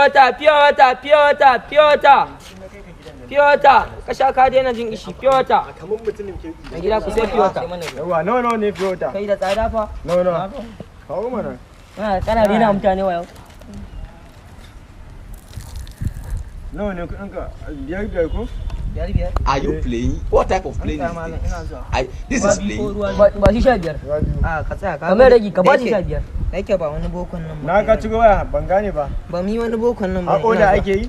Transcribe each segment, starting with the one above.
Water, pure water, pure water, pure water. Pure water. Ka sha ka daina jin kishi, pure water. Kamar mutumin kirki. Mai gida, ku sai pure water. Yawa, nawa nawa ne pure water? Kai, da tsada fa. Nawa nawa? Kawo mana. Kana rena mutane wayo. Nawa ne kuɗin ka? Biyar biyar ko? Biyar biyar. Are you playing? What type of playing is Malam, this? ina zuwa. This is playing. Ba shi 15. Ruwa biyu. A ka tsaya ka. Kamar ragi, ka ba shi 15. Da yake ba wani bokon nan Na ka ci waya, ban gane ba. Ba mu yi wani bokon nan ba. A oda ake yi?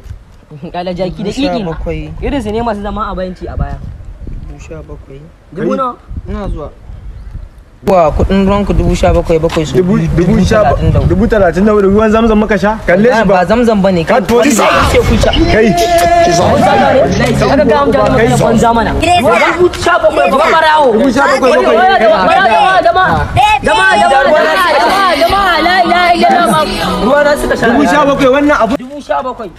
Kala jaki da Dubu sha kiki. bakwai. Irin su ne masu zama a banci a baya. 17,000. Dubu nawa? Ina zuwa. Wa kuɗin ruwanku 17,000 bakwai su Dubu sha 34,000. 34,000 ruwan Zamzam muka sha? Kalle shi Ba ba. Zamzam ba ne. Ka tori. Sai ku sha. Kai. Aka ga mutane magana banza mana. 17,000 ba barawo. 17,000 bakwai. Jama'a, jama'a, jama'a, jama'a, jama'a, jama'a, la ilaha illallah. Ruwa na suka sha. 17,000 wannan abu. 17,000.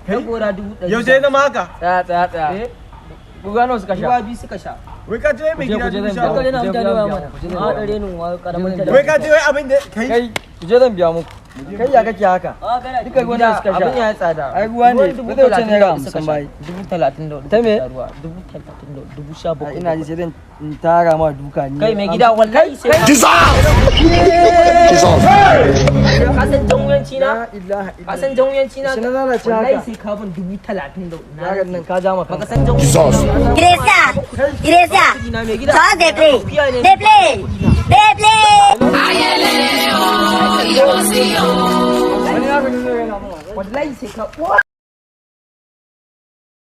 Na gora 100,000. Yaushe ya zama haka? Tsaya, tsaya, tsaya. Guga nawa suka sha? Ruwa biyu suka sha. Wai ka ce wai mai Kuje, gida kuje, dubu zan sha biya. Aka bakwai. rena mutane wa mana. A dare nun wa karamin talaka. Wai ka ce wai abin da kai. Kai, kuje, zan biya muku. Kai, ya kake haka? Duka ruwan da suka Abin sha. ya yi tsada. Ai ruwa ne, Ruwan ba zai wuce 34,000 naira suka 50 sha. ba ai. 34,000. Ta me? Ruwa 34,000, 17,000. Ina ji sai zan in tara ma duka ni. Kai mai gida, wallahi sai Ka san jan wuyanci na? La ilaha Ka san jan wuyanci na? Shi na lalace Wallahi haka. sai ka ban 34,000. Yaron nan ka ja ma Baka kanka. san jan wuyanci na. Teresa, Teresa, Na mai gida. so they play, they play, they play. Wani yaro ne zai raina mun wayo. Wallahi sai ka